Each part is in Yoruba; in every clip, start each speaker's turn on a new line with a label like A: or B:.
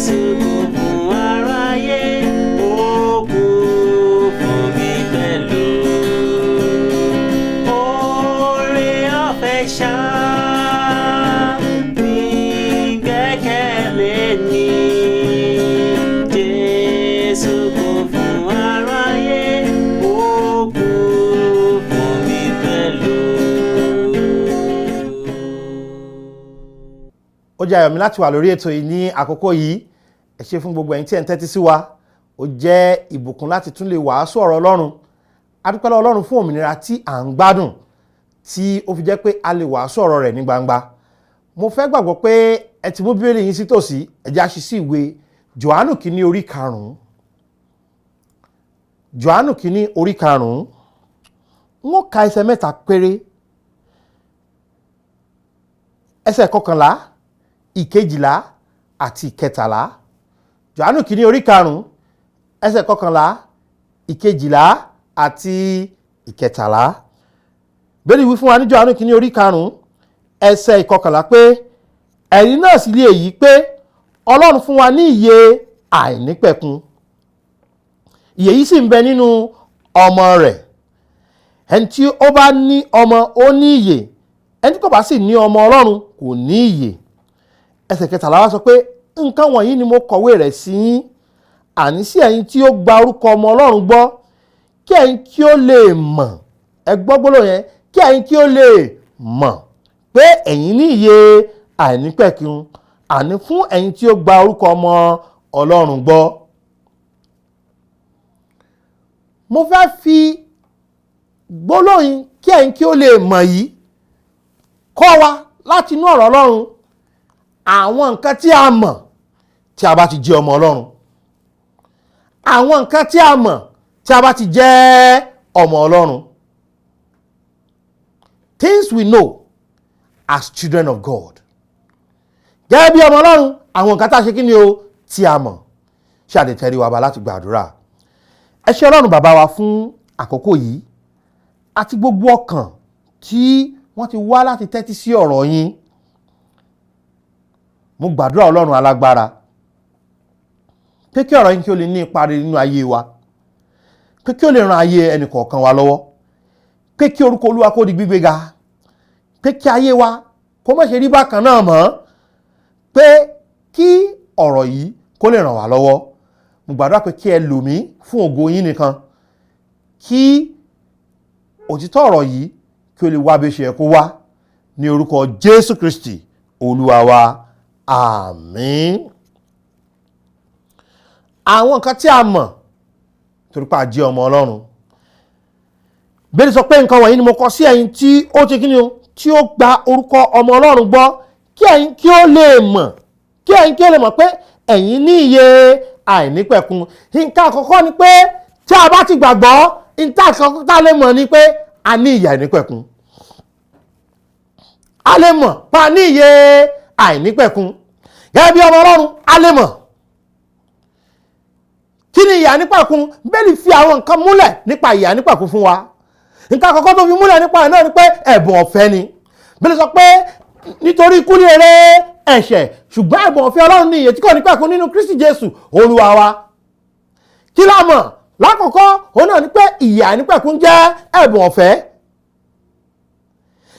A: Jésù kú fún aráyé, ó kú fún mi pẹ̀lú. Oore ọ̀fẹ́ ṣá ní gbẹ́kẹ̀lé ní. Jésù kú fún aráyé, ó kú fún mi pẹ̀lú.
B: Ó jẹ́ ayọ̀ mi láti wà lórí ètò yìí ní àkókò yìí. Ẹ ṣé fún gbogbo ẹ̀yin tí ẹ̀ ń tẹ́tí sí wa. Ó jẹ́ ìbùkún láti tún lè wàásù ọ̀rọ̀ Ọlọ́run. A dúpẹ́ lọ́wọ́ Ọlọ́run fún òmìnira tí à ń gbádùn, tí ó fi jẹ́ pé a lè wàásù ọ̀rọ̀ rẹ̀ ní gbangba. Mo fẹ́ gbàgbọ́ pé ẹ ti mú Bíbélì yín sí tòsí. Ẹ jẹ́ á ṣí sí ìwé Jòhánù kìíní orí karùn-ún. Jòhánù kìíní orí karùn-ún. N ó ka ẹsẹ̀ mẹ́ta péré. Ẹsẹ̀ kọkànlá, ìkejìlá àti ìkẹtàlá. Jòhánù kìíní orí karùn-ún, ẹsẹ̀ kọkànlá, ìkejìlá àti ìkẹtàlá. Bíbélì wí fún wa ní Jòhánù kìíní orí karùn-ún, ẹsẹ̀ ìkọkànlá pé ẹ̀rí náà sì lé èyí pé Ọlọ́run fún wa ní ìyè àìnípẹ̀kun. Ìyè yìí sì ń bẹ nínú ọmọ rẹ̀. Ẹni tí ó bá ní ọmọ ó ní ìyè, ẹni tí kò bá sì ní ọmọ Ọlọ́run kò ní ìyè. Ẹsẹ̀ kẹtàlá wá sọ pé nǹkan wọ̀nyí ni mo kọ̀wé rẹ̀ sí yín, àní sí ẹ̀yin tí ó gba orúkọ ọmọ Ọlọ́run gbọ́, kí ẹ̀yin kí ó lè mọ̀. Ẹ gbọ́ gbólóhùn yẹn, kí ẹ̀yin kí ó lè mọ̀ pé ẹ̀yin ní ìyè àìnípẹ̀kun, àní fún ẹ̀yin tí ó gba orúkọ ọmọ Ọlọ́run gbọ́. Mo fẹ́ fi gbólóhùn kí ẹ̀yin kí ó lè mọ̀ yìí kọ́ wa láti inú ọ̀rọ̀ Ọlọ́run àwọn nǹkan tí a mọ̀ tí a bá ti jẹ́ ọmọ Ọlọ́run. Àwọn nǹkan tí a mọ̀ tí a bá ti jẹ́ ọmọ Ọlọ́run. Things we know as children of God. Gẹ́gẹ́ bí ọmọ Ọlọ́run, àwọn nǹkan tá a ṣe kí ni o tí a mọ̀. Ṣé a lè tẹrí wa ba láti gbàdúrà? Ẹ ṣé Ọlọ́run bàbá wa fún àkókò yìí àti gbogbo ọkàn tí wọ́n ti wá láti tẹ́tí sí ọ̀rọ̀ yín. Mo gbàdúrà Ọlọ́run alágbára pé kí ọ̀rọ̀ yín kí ó lè ní ipa rere nínú ayé wa, pé kí ó lè ran ayé ẹnì kọ̀ọ̀kan wa lọ́wọ́, pé kí orúkọ Olúwa kó di gbígbéga, pé kí ayé wa kó má ṣe rí bákan náà mọ́, pé kí ọ̀rọ̀ yìí kó lè ràn wá lọ́wọ́. Mo gbàdúrà pé kí ẹ lò mí fún ògo yín nìkan, kí òtítọ́ ọ̀rọ̀ yìí kí ó lè wá bí ó ṣe yẹ kó wá, ní orúkọ Jésù Kristi Olúwa wa. Àmín. Àwọn nǹkan tí a mọ̀ torí pé a jẹ́ ọmọ Ọlọ́run. Bíbélì sọ pé nǹkan wọ̀nyí ni mo kọ sí ẹ̀yin tí ó ti kí ni o, tí ó gba orúkọ ọmọ Ọlọ́run gbọ́, kí ẹ̀yin kí ó lè mọ̀, kí ẹ̀yin kí ó lè mọ̀ pé ẹ̀yin ní ìyè àìnípẹ̀kun. Nǹkan àkọ́kọ́ ni pé tí a bá ti gbàgbọ́, nǹkan àkọ́kọ́ tá a lè mọ̀ ni pé a ní ìyè àìnípẹ̀kun. A lè mọ̀ pa ní ìyè àìnípẹ̀kun. Gẹ́gẹ́ bí ọmọ Ọlọ́run, a lè mọ̀. Kí ni ìyè àìnípẹ̀kun? Bíbélì fi àwọn nǹkan múlẹ̀ nípa ìyè àìnípẹ̀kun fún wa. Nǹkan àkọ́kọ́ tó fi múlẹ̀ nípa ẹ̀ náà ni pé ẹ̀bùn ọ̀fẹ́ ni. Bíbélì sọ pé nítorí ikú ní èrè ẹ̀ṣẹ̀, ṣùgbọ́n ẹ̀bùn ọ̀fẹ́ Ọlọ́run ní ìyè tí kò ní pẹ̀kun nínú Kristi Jésù Olúwa wa. Kí la mọ̀? Lákọ̀ọ́kọ́, òun náà ni pé ìyè àìnípẹ̀kun jẹ́ ẹ̀bùn ọ̀fẹ́.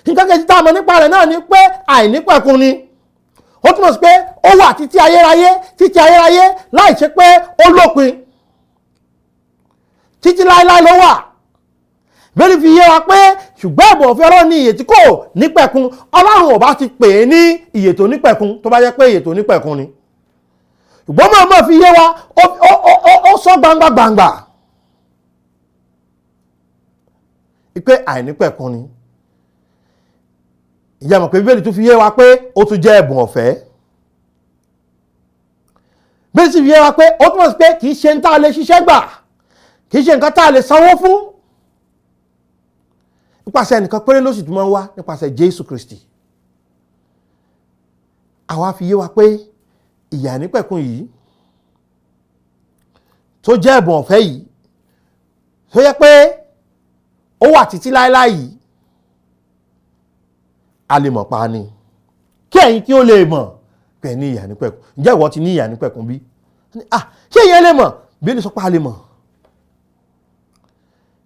B: Nǹkan kejì tá a mọ̀ nípa rẹ̀ náà ni pé àìnípẹ̀kun ni. Ó túmọ̀ sí pé ó wà títí ayérayé, títí ayérayé, láì ṣe pé ó lópin. Títí láéláé ló wà. Bíbélì fi yé wa pé ṣùgbọ́n ẹ̀bùn ọ̀fẹ́ Ọlọ́run ní ìyè tí kò nípẹ̀kun. Ọlọ́run ò bá ti pè é ní ìyè tó nípẹ̀kun tó bá jẹ́ pé ìyè tó nípẹ̀kun ni. Ṣùgbọ́n mọ̀ọ́mọ̀ fi yé wa, ó sọ gbangba gbangba pé àìnípẹ̀kun ni. Ìyá mọ̀ pé Bíbélì tún fi yé wa pé ó tún jẹ́ ẹ̀bùn ọ̀fẹ́. Bíbélì sì fi yé wa pé ó túmọ̀ sí pé kì í ṣe ń tá a lè ṣiṣẹ́ gbà, kì í ṣe nǹkan tá a lè sanwó fún. Nípasẹ̀ ẹnìkan péré ló sì tún máa ń wá, nípasẹ̀ Jésù Kristi. Àwa fi yé wa pé ìyè àìnípẹ̀kun yìí tó jẹ́ ẹ̀bùn ọ̀fẹ́ yìí, tó yẹ pé ó wà títí láéláé yìí, a lè mọ̀ pa ni. Kí ẹ̀yin kí ó lè mọ̀ Pé ní ìyè àìnípẹ̀kun. Ǹjẹ́ ìwọ ti ní ìyè àìnípẹ̀kun bí? Ah, ṣé ìyẹn lè mọ̀? Bíbélì sọ pé a lè mọ̀.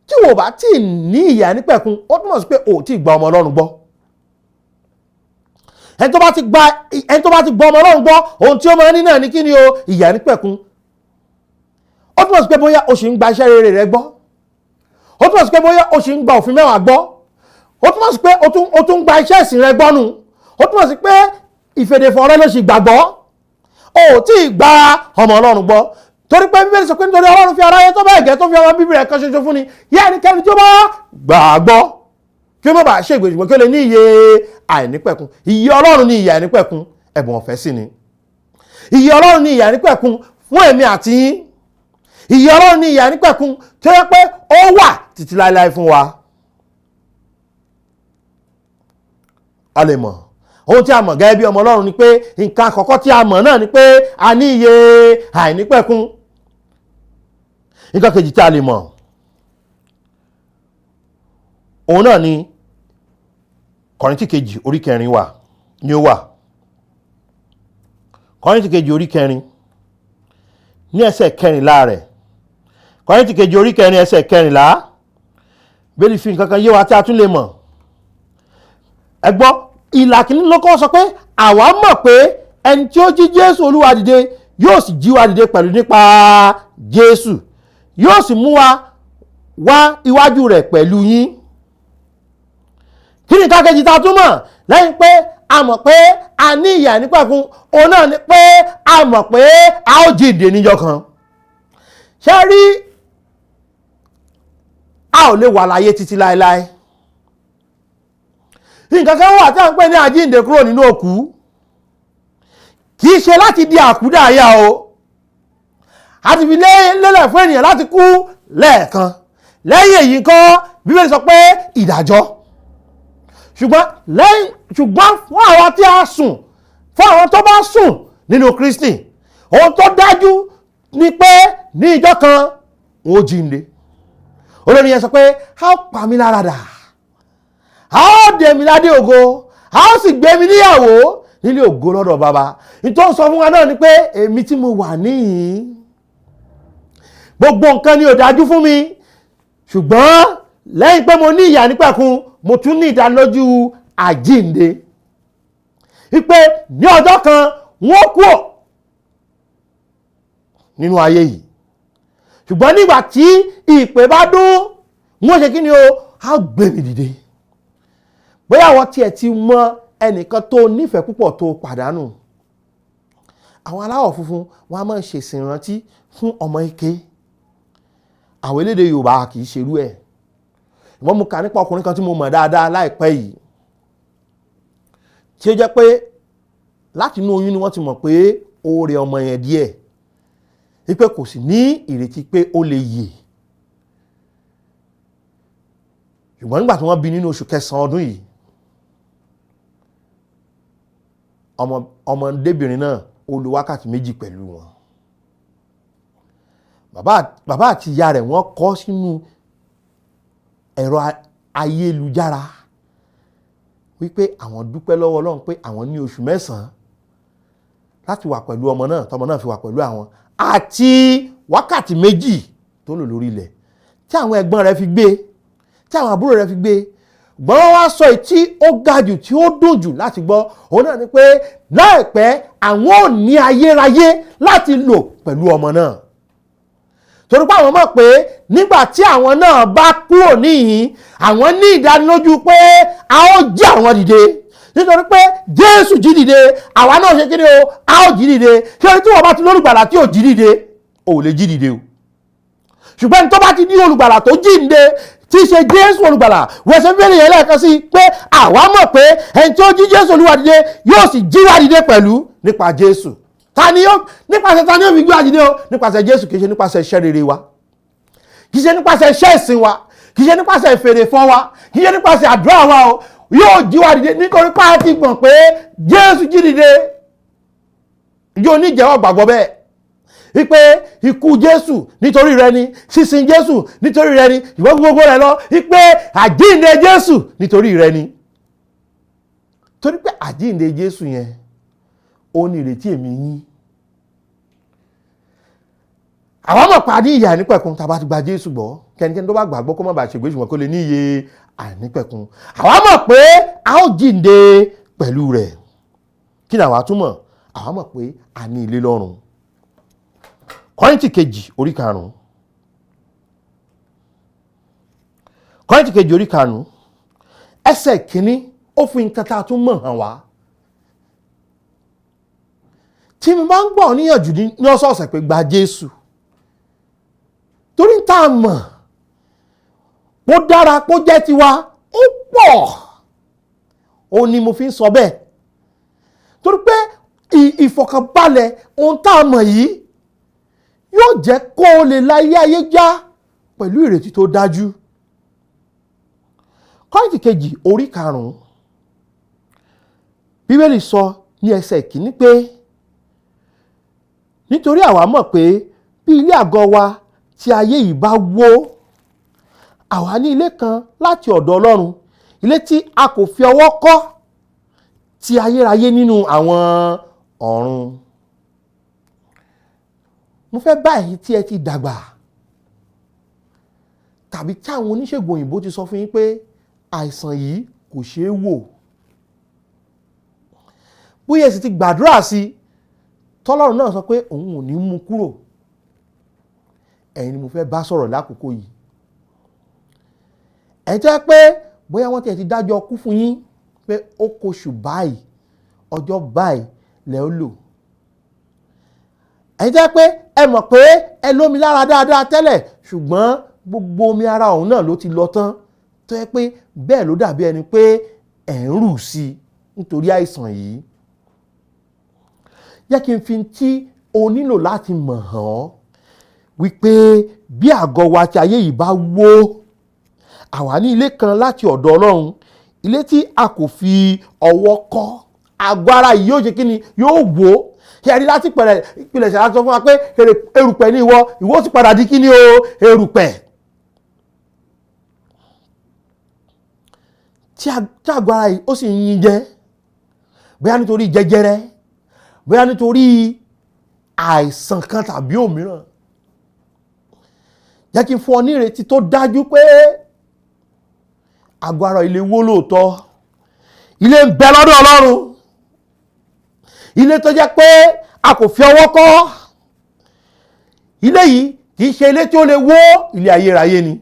B: Tí wò bá tí ní ìyè àìnípẹ̀kun, ó túmọ̀ sí pé o ò tí ì gba ọmọ Ọlọ́run gbọ́. Ẹni tó bá ti gba ẹni tó bá ti gba ọmọ Ọlọ́run gbọ́, ohun tí ó máa ní náà ní kí ni o? Ìyè àìnípẹ̀kun. Ó túmọ̀ sí pé bóyá o sì ń gba iṣẹ́ rere rẹ gbọ́. Ó túmọ̀ sí pé bóyá o sì ń gba òfin mẹ́wàá gbọ́. Ó túmọ̀ sí pé o tún gba iṣẹ́ ìsìn rẹ gbọ́ nù. Ó túmọ̀ sí pé ìfèdèfọ̀ rẹ ló sì gbàgbọ́. O ò tí ì gba ọmọ Ọlọ́run gbọ́. Torí pé Bíbélì sọ pé nítorí Ọlọ́run fi aráyé tó bẹ́ẹ̀ gẹ́ tó fi ọmọ bíbí rẹ̀ kan ṣoṣo fún ni, yẹ ẹnikẹ́ni tó bá gbàgbọ́ kí ó má bàa ṣègbè, ṣùgbọ́n kí ó lè ní ìyè àìnípẹ̀kun. Ìyè Ọlọ́run ní ìyè àìnípẹ̀kun, ẹ̀bùn ọ̀fẹ́ sì ni. Ìyè Ọlọ́run ní ìyè àìnípẹ̀kun fún èmi àti yín. Ìyè Ọlọ́run ní ìyè àìnípẹ̀kun tó yẹ pé ó wà títí láéláé fún wa. A lè mọ̀ ohun tí a mọ̀ gẹ́gẹ́ bí ọmọ Ọlọ́run ni pé nǹkan àkọ́kọ́ tí a mọ̀ náà ni pé a ní ìyè àìnípẹ̀kun. Nǹkan kejì tí a lè mọ̀ òun náà ni Kọ́ríńtì kejì orí kẹrin wà ní ó wà. Kọ́ríńtì kejì orí kẹrin ní ẹsẹ̀ kẹrìnlá rẹ̀. Kọ́ríńtì kejì orí kẹrin ẹsẹ̀ kẹrìnlá, Bíbélì fi nǹkan kan yé wa tí a tún lè mọ̀. Ẹ gbọ́, ìlà kìíní ló kọ́ sọ pé àwa mọ̀ pé ẹni tí ó jí Jésù Olúwa dìde yóò sì jí wa dìde pẹ̀lú nípa Jésù, yóò sì mú wa wá iwájú rẹ̀ pẹ̀lú yín. Kí ni kákejì tá a tún mọ̀ lẹ́yìn pé a mọ̀ pé a ní ìyè àìnípẹ̀kun? Òun náà ni pé a mọ̀ pé a ó jíǹde níjọ́ kan. Ṣé rí, a ò lè wà láyé títí láéláé. Nǹkan kan wà tí a ń pè ní àjíǹde kúrò nínú òkú. Kì í ṣe láti di àkúdàáyà o. A ti fi lélẹ̀ fún ènìyàn láti kú lẹ́ẹ̀kan. Lẹ́yìn èyí kọ́, Bíbélì sọ pé ìdájọ́. Ṣùgbọ́n fún àwọn tí a sùn, fún àwọn tó bá sùn nínú Kristi, ohun tó dájú ni pé ní ìjọ́ kan wọn ó jíǹde. Olórin yẹn sọ pé a ó pa mí lára dà, a ó dè mí ládé ògo, a ó sì gbé mi níyàwó nílé ògo lọ́dọ̀ bàbá. Ìtọ́ sọ fún wa náà ni pé èmi tí mo wà níhìn, gbogbo nǹkan ni ò dájú fún mi, ṣùgbọ́n lẹ́yìn pé mo ní ìyè àìnípẹ̀kun, mo tún ní ìdánilójú àjíǹde wípé ní ọjọ́ kan wọ́n kúrò nínú ayé yìí, ṣùgbọ́n nígbà tí ìpè bá dún, wọ́n ṣe kí ni o? Á gbé mi dìde. Bóyá àwọn tiẹ̀ ti mọ ẹnìkan tó nífẹ̀ẹ́ púpọ̀ tó pàdánù. Àwọn aláwọ̀ funfun wọn a máa ń ṣèsìn ìrántí fún ọmọ ike. Àwọn elédè Yorùbá kì í ṣerú ẹ̀. Ìwọ́n mú ka nípa ọkùnrin kan tí mo mọ̀ dáadáa láìpẹ́ yìí, tí ó jẹ́ pé láti inú oyún ni wọ́n ti mọ̀ pé ó rẹ ọmọ yẹn díẹ̀, wípé kò sì ní ìrètí pé ó lè yè. Ṣùgbọ́n nígbà tí wọ́n bí nínú oṣù kẹsàn-án ọdún yìí, ọmọdébìnrin náà ó lo wákàtí 2 pẹ̀lú wọn. Bàbá àti ìyá rẹ̀ wọ́n kọ sínú ẹ̀rọ ayélujára wípé àwọn dúpẹ́ lọ́wọ́ Ọlọ́run pé àwọn ní oṣù mẹ́sàn-án láti wà pẹ̀lú ọmọ náà, tọmọ náà fi wà pẹ̀lú àwọn, àti wákàtí 2 tó lò lórí ilẹ̀ tí àwọn ẹ̀gbọ́n rẹ̀ fi gbé, tí àwọn àbúrò rẹ̀ fi gbé. Gbọ́n wá sọ èyí tí ó ga jù, tí ó dùn jù láti gbọ́, òun náà ni pé láìpẹ́ àwọn ò ní ayérayé láti lò pẹ̀lú ọmọ náà. Torí pé àwọn mọ̀ pé nígbà tí àwọn náà bá kúrò níhìn, àwọn ní ìdánilójú pé a ó jí àwọn dìde. Nítorí pé Jésù jí dìde, àwa náà ṣe kíni o, a ó jí dìde. Ṣé orí tí wọ́n bá ti lólùgbàlà tí ò jí dìde, ò lè jí dìde o. Ṣùgbọ́n tó bá ti ní olùgbàlà tó jíǹde, tí í ṣe Jésù olùgbàlà, wẹ̀sẹ̀ fẹ́rẹ̀ yẹn lẹ́ẹ̀kan sí pé àwa mọ̀ pé ẹni tí ó jí Jésù Olúwa dìde yóò sì jí wa dìde pẹ̀lú nípa Jésù. Nípasẹ̀ ta ni ó fi gbé wa dìde o? Nípasẹ̀ Jésù, kì í ṣe nípasẹ̀ iṣẹ́ rere wa, kì í ṣe nípasẹ̀ iṣẹ́ ìsìn wa, kì í ṣe nípasẹ̀ ìfèrèfọ́n wa, kì í ṣe nípasẹ̀ àdúrà wa o. Yóò jí wa dìde nítorí pé a ti gbọ̀n pé Jésù jí dìde. Yóò ní ìjẹ́wọ́ gbàgbọ́ bẹ́ẹ̀ wípé ikú Jésù nítorí rẹ ni, sísin Jésù nítorí rẹ ni, ìwọ gbogbo rẹ lọ, wípé àjíǹde Jésù nítorí rẹ ni. Torí pé àjíǹde Jésù yẹn Ó ní ìrètí èmi yín. Àwọn mọ̀ pa ní ìyè àìnípẹ̀kun tá a bá ti gba Jésù gbọ́. Kẹ́nikẹ́ni tó bá gbàgbọ́ kó má bàa ṣègbé, ṣùgbọ́n kó lè ní ìyè àìnípẹ̀kun. Àwọn mọ̀ pé a ó jíǹde pẹ̀lú rẹ̀. Kí ni àwa túmọ̀? Àwa mọ̀ pé a ní ilé lọ́run. Kọ́ríńtì kejì orí 5. Kọ́ríńtì kejì orí 5 ẹsẹ̀ 1, ó fi nǹkan tá a tún mọ̀ hàn wá. Tí mo bá ń gbọ́ níyànjú ní ọ̀sọ̀ọ̀sẹ̀ pé gba Jésù, torí tá a mọ̀ kó dára kó jẹ́ tiwa ó pọ̀, ó ní mo fi ń sọ bẹ́ẹ̀, torí pé ìfọ̀kànbalẹ̀ ohun tá a mọ̀ yìí yóò jẹ́ kó o lè la ilé ayé já pẹ̀lú ìrètí tó dájú. Kọ́ríńtì kejì orí 5, Bíbélì sọ ní ẹsẹ̀ 1 pé nítorí àwa mọ̀ pé bí ilé àgọ́ wa tí ayé yìí bá wó, àwa ní ilé kan láti ọ̀dọ̀ Ọlọ́run, ilé tí a kò fi ọwọ́ kọ́, ti ayérayé nínú àwọn ọ̀run. Mo fẹ́ báyìí tí ẹ ti dàgbà tàbí tí àwọn oníṣègùn òyìnbó ti sọ fún yín pé àìsàn yìí kò ṣeé wò, bóyá ẹ sì ti gbàdúrà sí i tọ́lọ́run náà sọ pé òun ò ní mú kúrò, ẹ̀yin ni mo fẹ́ bá sọ̀rọ̀ lákòókò yìí. Ẹ̀yin tẹ́ pé bóyá wọ́n ti dájọ́ kú fún yín pé ó kóṣù báyìí, ọjọ́ báyìí lẹ́ ó lò. Ẹ̀yin tẹ́ pé ẹ mọ̀ pé ẹ lómi lára dáadáa tẹ́lẹ̀, ṣùgbọ́n gbogbo omi ara òun náà ló ti lọ tán, tó yẹ pé bẹ́ẹ̀ ló dàbí ẹni pé ẹ̀ ń rù sí i nítorí àìsàn yìí. Jẹ́ kí n fi tí o nílò láti mọ̀ hàn ọ́ wípé bí àgọ́ wa ti ayé yìí bá wó, àwa ní ilé kan láti ọ̀dọ̀ Ọlọ́run, ilé tí a kò fi ọwọ́ kọ́. Àgọ́ ara yìí yóò ṣe kí ni? Yóò wó. Ṣé ẹ rí láti ìpìlẹ̀ṣẹ̀ láti sọ fún wa pé erùpẹ̀ ní ìwọ, ìwọ sì padà di kí ni o? Erùpẹ̀. Tí àgọ́ ara yìí ó sì ń yín jẹ, bóyá nítorí jẹjẹrẹ, bóyá nítorí àìsàn kan tàbí òmíràn, jẹ́ kí n fún ọ ní ìrètí tó dájú pé àgọ́ ara ilé wó lóòótọ́, ilé ń bẹ lọ́dọ̀ Ọlọ́run, ilé tó jẹ́ pé a kò fi ọwọ́ kọ́. Ilé yìí kì í ṣe ilé tí ó lè wó, ilé ayérayé ni.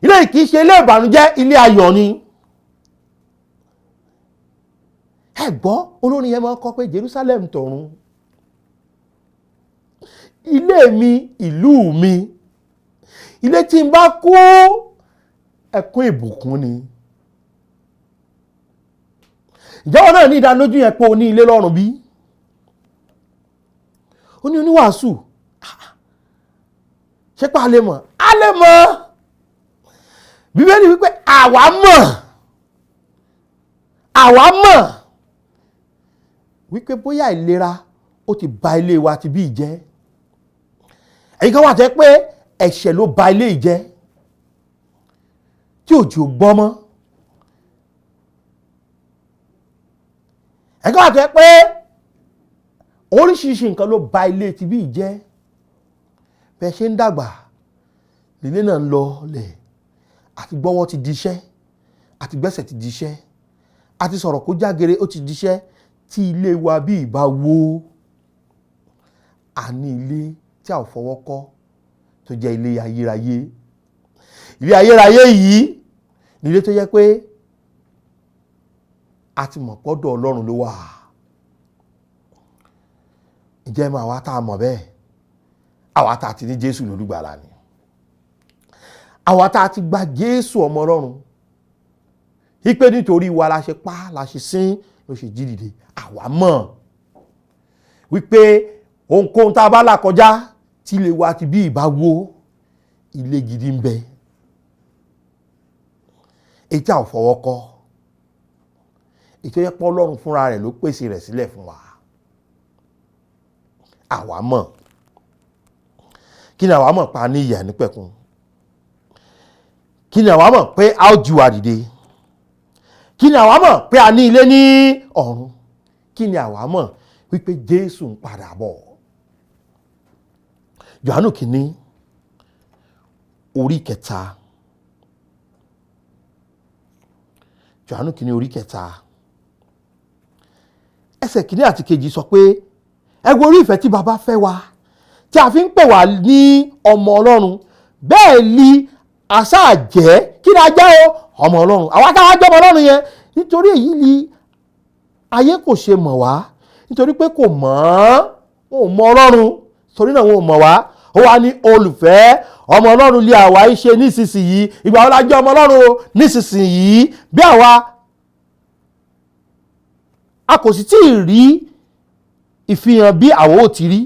B: Ilé yìí kì í ṣe ilé ìbànújẹ́, ilé ayọ̀ ni. Ẹ gbọ́ olórin yẹn máa ń kọ pé Jerusalem tọ̀run, ilé mi, ìlú mi, ilé tí n bá kú ẹkún ìbùkún ni. Ìjọba náà ní ìdánilójú yẹn pé o ní ilé lọ́run bí? Ó ní oníwàásù, ṣé pa a lè mọ̀? A lè mọ̀. Bíbélì wípé àwa mọ̀, àwa mọ̀ wípé bóyá ìlera ó ti ba ilé wa ti bí ìjẹ́. Ẹ̀yin kan wà tẹ́ pé ẹ̀ṣẹ̀ ló ba ilé ìjẹ́ tí òjò gbọ́ mọ́. Ẹ̀yin kan wà tẹ́ pé oríṣiríṣi nǹkan ló ba ilé ti bí ìjẹ́. Bẹ́ẹ̀ ṣe ń dàgbà lílé náà ń lọ lẹ̀, àti gbọ́wọ́ ti diṣẹ́, àti gbẹ́sẹ̀ ti diṣẹ́, àti sọ̀rọ̀ kó jágere ó ti diṣẹ́. Tí ilé wa bí ìbá wó, a ní ilé tí a ò fọwọ́ kọ́ tó jẹ́ ilé ayérayé. Ilé ayérayé yìí ní ilé tó jẹ́ pé a ti mọ̀ pọ́dọ̀ Ọlọ́run ló wà. Ǹjẹ́ mọ̀ àwa tá a mọ̀ bẹ́ẹ̀? Àwa tá a ti ní Jésù lólùgbàlà ni. Àwa tá a ti gba Jésù ọmọ Ọlọ́run, wípé nítorí wa la ṣe pa, la ṣe sín, ló ṣe jí dìde. Àwa mọ̀ wípé ohunkóhun tá a bá là kọjá tí ilé wa ti bí ìbá wó, ilé gidi ń bẹ, èyí tí a ò fọwọ́ kọ́, èyí tó yẹ pé Ọlọ́run fúnra rẹ̀ ló pèsè rẹ̀ sílẹ̀ fún wa. Àwa mọ̀. Kí ni àwa mọ̀ pa ní ìyè àìnípẹ̀kun? Kí ni àwa mọ̀ pé a ó jí wa dìde? Kí ni àwa mọ̀ pé a ní ilé ní ọ̀run? Kí ni àwa mọ̀ wípé Jésù ń padà bọ̀. Jòhánù kìíní orí kẹta. Jòhánù kìíní orí kẹta ẹsẹ̀ kìíní àti kejì sọ pé ẹ wo orí ìfẹ́ tí baba fẹ́ wa tí a fi ń pè wá ní ọmọ Ọlọ́run, bẹ́ẹ̀ ni àṣà jẹ́ kí ni a jẹ́ o, ọmọ Ọlọ́run. Àwa táwa jẹ́ ọmọ Ọlọ́run yẹn, nítorí èyí ni ayé kò ṣe mọ̀ wá, nítorí pé kò mọ̀ ọ́n, wọn ò mọ Ọlọ́run, torí náà wọn ò mọ̀ wá. Ó wá ní olùfẹ́, ọmọ Ọlọ́run lé àwa í ṣe nísinsìnyí. Ìgbà wo la jẹ́ ọmọ Ọlọ́run o? Nísinsìnyí. Bí àwa a kò sì tí ì rí ìfihàn bí àwa ó ti rí,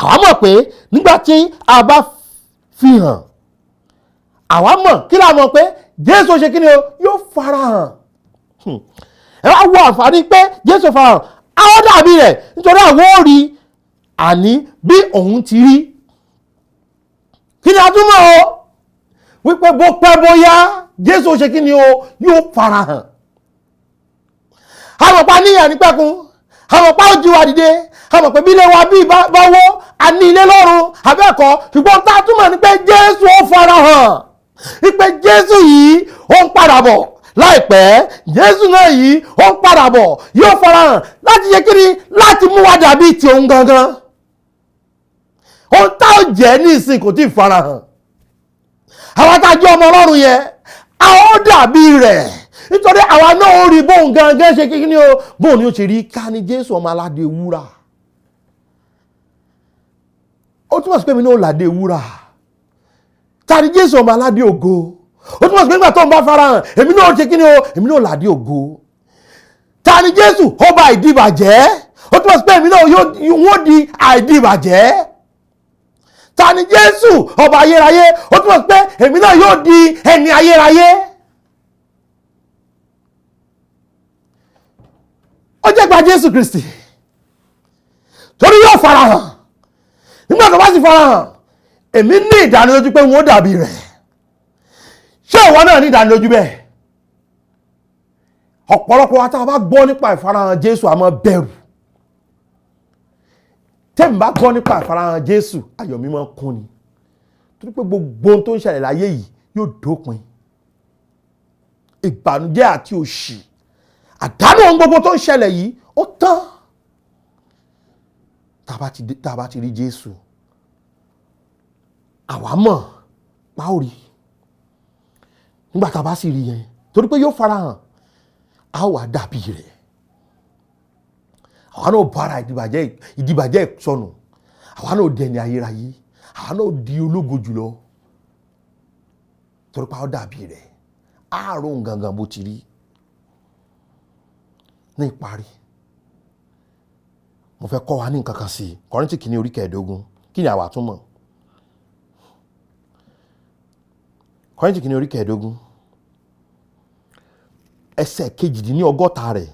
B: àwa mọ̀ pé nígbà tí a bá fi hàn, àwa mọ̀ kí la mọ̀ pé Jésù ṣe kí ni o, yóò farahàn. Ẹ wá wo àǹfààní pé Jésù farahàn, àwọn dàbí rẹ̀ nítorí àwọn ò rí àní bí òun ti rí. Kí ni a tún mọ̀ o? Wípé bó pẹ́ bóyá Jésù ṣe kí ni o, yóò farahàn. Àmọ̀pá níyà nípẹ̀kun, àmọ̀pá ó jí wa dìde, àmọ̀ pé bí ilé wa bí bá wó, a ní ilé lọ́run abẹ́ẹ̀kọ́. Ṣùgbọ́n tá a túmọ̀ ní pé Jésù ó farahàn, wípé Jésù yìí ó ń padà bọ̀ láìpẹ́. Jésù náà yìí ó ń padà bọ̀, yóò farahàn láti ṣe kí ni, láti mú wa dàbí ti òun gangan. Ohun tá ò jẹ́ ní ìsìn kò tí ì farahàn. Àwa tá a jẹ́ ọmọ Ọlọ́run yẹn, a ó dàbí rẹ̀ nítorí àwa náà ó rí bóun gangan ṣe kí ni o, bóun ni ó ṣe rí. Ká ní Jésù ọmọ aládé wúrà, ó túmọ̀ sí pé mi náà ládé wúrà. Ta ni Jésù ọmọ aládé ògo? Ó túmọ̀ sí pé nígbà tó ń bá farahàn, èmi náà ṣe kí ni o, èmi náà ládé ògo. Ta ni Jésù ọba ìdìbàjẹ́? Ó túmọ̀ sí pé èmi náà wọ́n di àìdìbàjẹ́. Ta ni Jésù ọba ayérayé? Ó túmọ̀ sí pé èmi náà yóò di ẹni ayérayé. Ó jẹ́ gba Jésù Kristi torí yóò farahàn. Nígbà tó bá sì farahàn, èmi ní ìdánilójú pé wọ́n dàbí rẹ̀. Ṣé ìwọ náà ní ìdánilójú bẹ́ẹ̀? Ọ̀pọ̀lọpọ̀ wa tá a bá gbọ́ nípa ìfarahàn Jésù, a máa bẹ̀rù. Tẹ́mi bá gbọ́ nípa ìfarahàn Jésù, ayọ̀ mi máa kún ni, torí pé gbogbo ohun tó ń ṣẹlẹ̀ láyé yìí yóò dópin. Ìbànújẹ́ àti òṣì, àdánù ohun gbogbo tó ń ṣẹlẹ̀ yìí ó tán. Tá a bá ti rí Jésù, àwa mọ̀ pa ó rí. Nígbà tá a bá sì rí yẹn, torí pé yóò farahàn, a wà dàbí rẹ̀. Àwa náà bára ìdìbàjẹ́ sọnù, àwa náà dẹni ayérayé, àwa náà di ológo jùlọ, torí pé a ó dàbí rẹ̀. Àárò gangan bó ti rí. Ní ìparí, mo fẹ́ kọ́ wa ní nǹkan kan sí i. Kọ́ríńtì kìíní orí kẹẹ̀ẹ́dógún, kí ni àwa tún mọ̀? Kọ́ríńtì kìíní orí kẹẹ̀ẹ́dógún ẹsẹ̀ 68 rẹ̀,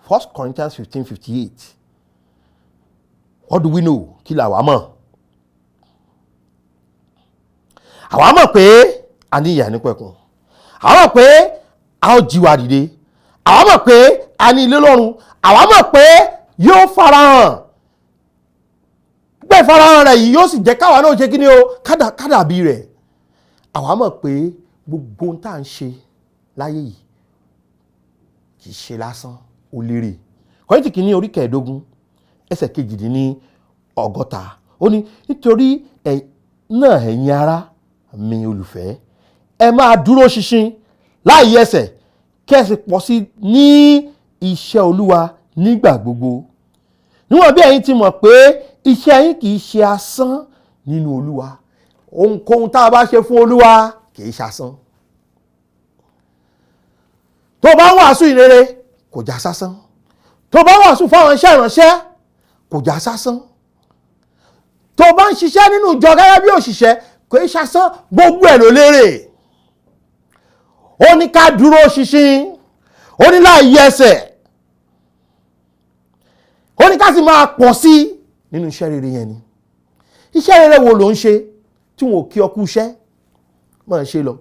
B: 1 Corinthians 15:58. What do we know? Kí la wà mọ̀? Àwa mọ̀ pé a ní ìyà nípẹ̀kun, àwa mọ̀ pé a ó jí wa dìde, àwa mọ̀ pé a ní ilé lọ́run, àwa mọ̀ pé yóò farahàn. Pé farahàn rẹ̀ yìí yóò sì jẹ́ káwa náà ṣe kí ni o, kádàbí rẹ̀. Àwa mọ̀ pé gbogbo ohun tá à ń ṣe láyé yìí kì í ṣe lásán, ó lérè. Kọ́ríńtì kìíní orí kẹẹ̀ẹ́dógún ẹsẹ̀ 58, ó ní nítorí náà ẹ̀yin ará mi olùfẹ́, ẹ máa dúró ṣinṣin láì yẹsẹ̀, kí ẹ sì pọ̀ sí ní iṣẹ́ Olúwa nígbà gbogbo, níwọ̀n bí ẹ̀yin ti mọ̀ pé iṣẹ́ yín kì í ṣe asán nínú Olúwa. Ohunkóhun tá a bá ṣe fún Olúwa kì í ṣe asán. Tó bá ń wàásù ìrere kò já sásán, tó bá ń wàásù fáwọn iṣẹ́ ìránṣẹ́ kò já sásán, tó bá ń ṣiṣẹ́ nínú ìjọ gẹ́gẹ́ bí òṣìṣẹ́ kò í ṣasán, gbogbo ẹ̀ ló lérè. Ó ní ká dúró ṣinṣin, ó ní láì yẹsẹ̀, ó ní ká sì máa pọ̀ sí nínú iṣẹ́ rere yẹn ni. Iṣẹ́ rere wo ló ń ṣe tí wọn ò kí ọ kú iṣẹ́? Máa ṣe lọ.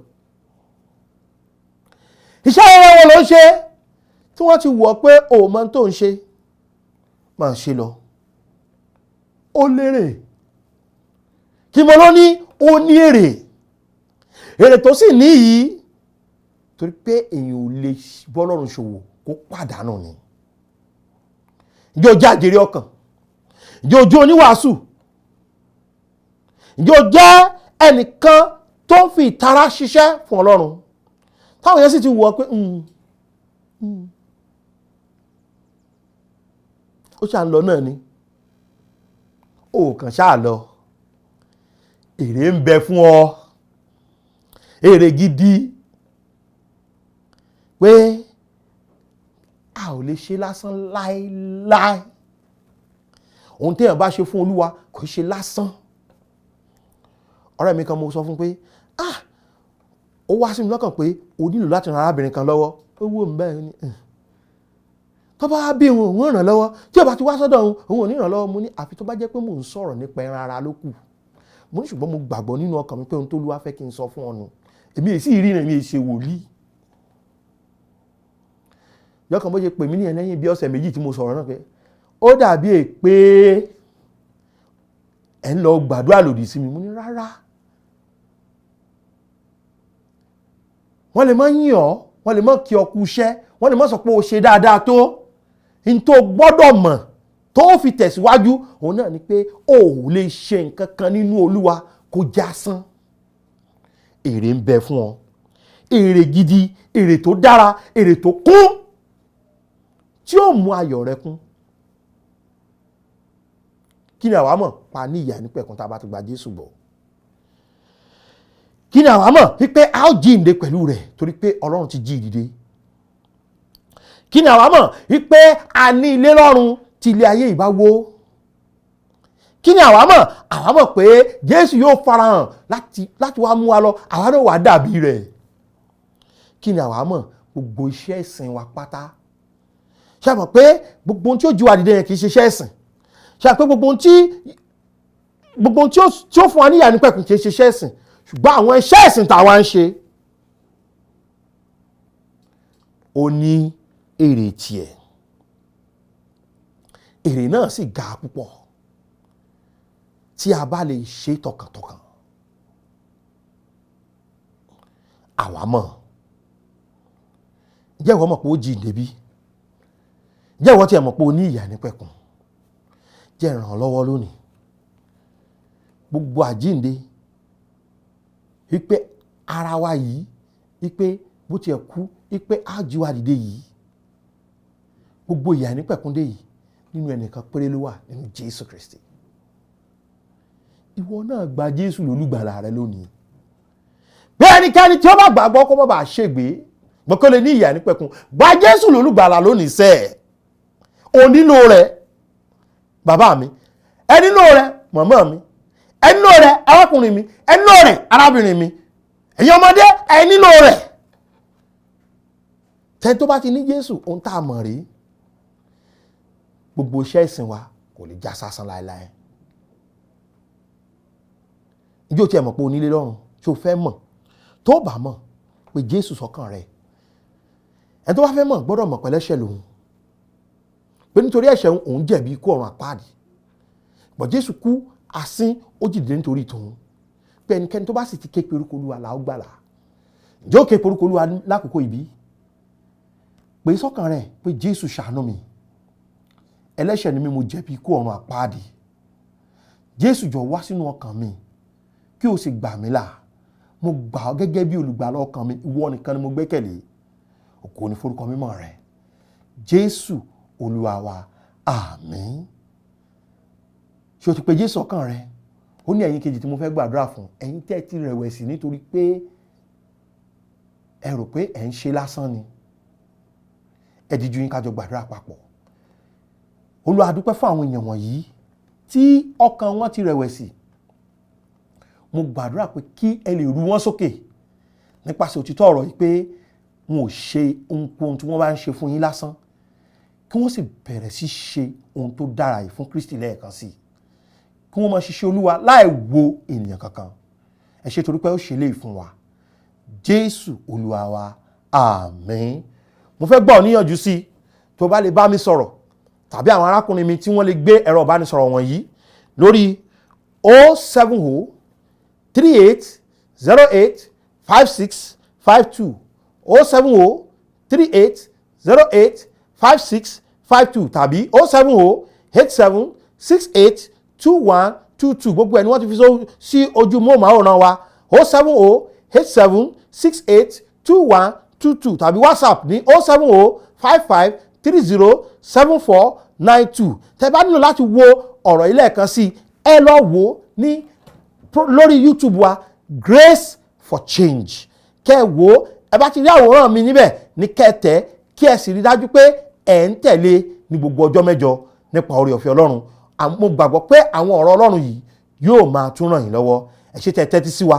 B: Iṣẹ́ rere wo ló ń ṣe tí wọ́n ti wọ̀ pé o mọ tó ń ṣe? Máa ṣe lọ, ó lérè. Kí mo ló ní? Ó ní èrè. Èrè tó sì ní yìí, torí pé èèyàn ò lè bọ́lọ́run ṣòwò kó pàdánù ni. Ǹjẹ́ o jẹ́ àjèrè ọkàn? Ǹjẹ́ o jẹ́ oníwàásù? Ǹjẹ́ o jẹ́ ẹnìkan tó ń fi ìtara ṣiṣẹ́ fún Ọlọ́run, táwọn èèyàn sì ti wù ọ́ pé ó ṣáà ń lọ náà ni, ó kàn ṣáà lọ? Èrè ń bẹ fún ọ, èrè gidi, pé a ò lè ṣe lásán láéláé. Ohun téèyàn bá ṣe fún Olúwa kò ṣe lásán. Ọ̀rẹ́ mi kan, mo sọ fún pé, ah, ó wá sí mi lọ́kàn pé o nílò láti ran arábìnrin kan lọ́wọ́. Ó wò mí báyìí, ní tó bá bí òun, òun ràn lọ́wọ́. Tí ó bá ti wá sọ́dọ̀ òun, òun ò ní ràn lọ́wọ́. Mo ní àfi tó bá jẹ́ pé mò ń sọ̀rọ̀ nípa ẹran ara ló kù. Mo ní ṣùgbọ́n mo gbàgbọ́ nínú ọkàn mi pé ohun tó Olúwa fẹ́ kí n sọ fún ọ nù. Èmi èsì ìrìnà, èmi èsì wòlíì. Yọkàn bó ṣe pè mí nìyẹn lẹ́yìn bí ọ̀sẹ̀ 2 tí mo sọ̀rọ̀ náà, pé ó dàbí è pé ẹ̀ ń lọ gbàdúrà lòdì sí mi. Mo ní rárá. Wọ́n lè má yìn ọ́, wọ́n lè má kí ọ kú iṣẹ́, wọ́n lè má sọ pé o ṣe dáadáa tó. N tó gbọ́dọ̀ mọ̀ tó fi tẹ̀síwájú òun náà ni pé o ò lè ṣe nǹkan kan nínú Olúwa kó já sán. Èrè ń bẹ fún ọ, èrè gidi, èrè tó dára, èrè tó kún, tí ó mú ayọ̀ rẹ kún. Kí ni àwa mọ̀ pa ní ìyè àìnípẹ̀kun tá a bá ti gba Jésù gbọ́? Kí ni àwa mọ̀ wípé a ó jíǹde pẹ̀lú rẹ̀, torí pé Ọlọ́run ti jí ìdìde? Kí ni àwa mọ̀ wípé a ní ilé lọ́run tí ilé ayé ìbá wó? Kí ni àwa mọ̀? Àwa mọ̀ pé Jésù yóò farahàn láti wá mú wa lọ, àwa náà wà dàbí rẹ̀. Kí ni àwa mọ̀? Gbogbo iṣẹ́ ìsìn wa pátá, ṣé a mọ̀ pé gbogbo ohun tí ó jí wa dìde yẹn kì í ṣe iṣẹ́ ìsìn? Ṣé a mọ̀ pé gbogbo ohun tí ó fún wa ní ìyè àìnípẹ̀kun kì í ṣe iṣẹ́ ìsìn? Ṣùgbọ́n àwọn iṣẹ́ ìsìn tá a wá ń ṣe, ó ní èrè tiẹ̀. Èrè náà sì ga púpọ̀ tí a bá lè ṣe tọkàntọkàn. Àwa mọ̀. Ǹjẹ́ ìwọ mọ̀ pé ó jíǹde bí? Ǹjẹ́ ìwọ tiẹ̀ mọ̀ pé o ní ìyè àìnípẹ̀kun? Jẹ́ ràn ọ́ lọ́wọ́ lónìí. Gbogbo àjíǹde wípé ara wa yìí, wípé bó tiẹ̀ kú, wípé á jí wa dìde yìí, gbogbo ìyè àìnípẹ̀kun dé yìí, nínú ẹnìkan péré ló wà, nínú Jésù Kristi. Ìwọ náà gba Jésù lólùgbàlà rẹ lónìí. Bí ẹnikẹ́ni tí ó bá gbàgbọ́ kó má bàa ṣègbé, gbọ́n kó lè ní ìyè àìnípẹ̀kun. Gba Jésù lólùgbàlà lónìí sẹ́ẹ̀. O nílò rẹ̀, bàbá mi, ẹ nílò rẹ̀, màmá mi, ẹ nílò rẹ̀, arákùnrin mi, ẹ nílò rẹ̀, arábìnrin mi, ẹ̀yin ọmọdé, ẹ nílò rẹ̀. Tẹ́ni tó bá ti ní Jésù, ohun tá a mọ̀ rí, gbogbo iṣẹ́ ìsìn wa kò lè já sásán láéláé. Ǹjẹ́ o tiẹ̀ mọ̀ pé o nílé lọ́run? Tí o fẹ́ mọ̀, tó bá mọ̀ pé Jésù sọ́kàn rẹ̀, ẹni tó bá fẹ́ mọ̀ gbọ́dọ̀ mọ̀ pẹ̀lẹ́ṣẹ̀ lòun, pé nítorí ẹ̀ṣẹ̀ òun jẹ̀bi ikú ọ̀run àpáàdì, bọ̀ Jésù kú, asín, ó jìde nítorí tòun, pé ẹnikẹ́ni tó bá sì ti ké pe orúkọ Olúwa là ó gbàlà. Ǹjẹ́ ó ké pe orúkọ Olúwa lákòókò ìbí? Pé sọ́kàn rẹ̀ pé Jésù ṣàánú mi, ẹlẹ́ṣẹ̀ ni mí, mo jẹ̀bi ikú ọ̀run àpáàdì. Jésù jọ̀ọ́ wá sínú ọkàn mi kí o sì gbà mí là. Mo gbà ọ́ gẹ́gẹ́ bí olùgbàlà ọkàn mi, ìwọ nìkan ni mo gbẹ́kẹ̀lé. Ògo ni forúkọ mímọ́ rẹ, Jésù Olúwa wa, àmín. Ṣé o ti pe Jésù ọkàn rẹ? Ó ní ẹ̀yin kejì tí mo fẹ́ gbàdúrà fún, ẹ̀yin tẹ́ ti rẹ̀wẹ̀sì nítorí pé ẹ rò pé ẹ̀ ń ṣe lásán ni, ẹ díjú yín ká jọ gbàdúrà papọ̀. Olúwa, a dúpẹ́ fún àwọn èèyàn wọ̀nyí tí ọkàn wọn ti rẹ̀wẹ̀sì. Mo gbàdúrà pé kí ẹ lè ru wọn sókè nípasẹ̀ òtítọ́ ọ̀rọ̀ yìí, pé wọn ò ṣe ohunkóhun tí wọ́n bá ń ṣe fún yín lásán, kí wọ́n sì bẹ̀rẹ̀ sí ṣe ohun tó dára yìí fún Kristi lẹ́ẹ̀kan sí i, kí wọ́n máa ṣiṣẹ́ Olúwa láì wo ènìyàn kankan. Ẹ ṣé torí pé ó ṣe léyìí fún wa, Jésù Olúwa wa, àmín. Mo fẹ́ gbà ọ́ níyànjú sí i, tó bá lè bá mi sọ̀rọ̀. tàbí àwọn arákùnrin mi tí wọ́n lè gbé ẹ̀rọ ìbánisọ̀rọ̀ wọ̀nyí lórí 070 38 08 56 52, 070 38 08 56 52 tàbí 070 87 68 21 22. Gbogbo ẹ̀ ni wọ́n ti fi sí ojú móhùnmáwòrán wa, 070 87 68 21 22 tàbí WhatsApp ní 070 55 30 74 92. Tẹ́ bá nílò láti wo ọ̀rọ̀ yìí lẹ́ẹ̀kan sí i, ẹ lọ wò ó ní lórí YouTube wa, Grace for Change. Kẹ́ ẹ wò ó, ẹ bá ti rí àwòrán mi níbẹ̀ ní kẹ́ ẹ tẹ̀, kí ẹ sì rí dájú pé ẹ̀ ń tẹ̀lé ní gbogbo ọjọ́ 8. Nípa oore ọ̀fẹ́ Ọlọ́run, mo gbàgbọ́ pé àwọn ọ̀rọ̀ Ọlọ́run yìí yóò máa tún ràn yín lọ́wọ́. Ẹ ṣé tẹ́ tẹ́tí sí wa.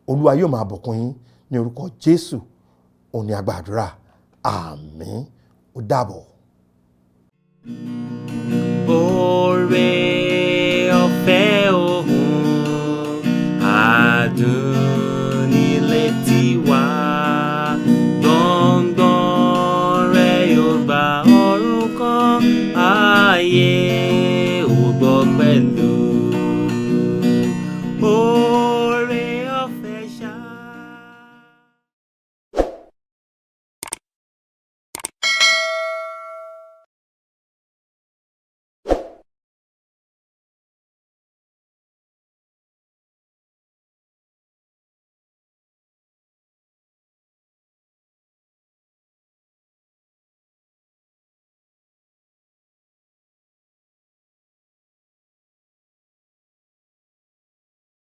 B: Olúwa yóò máa bùkún yín ní orúkọ Jésù òní àgbàdúrà. Àmín. Ó dàbọ̀.
A: Oore.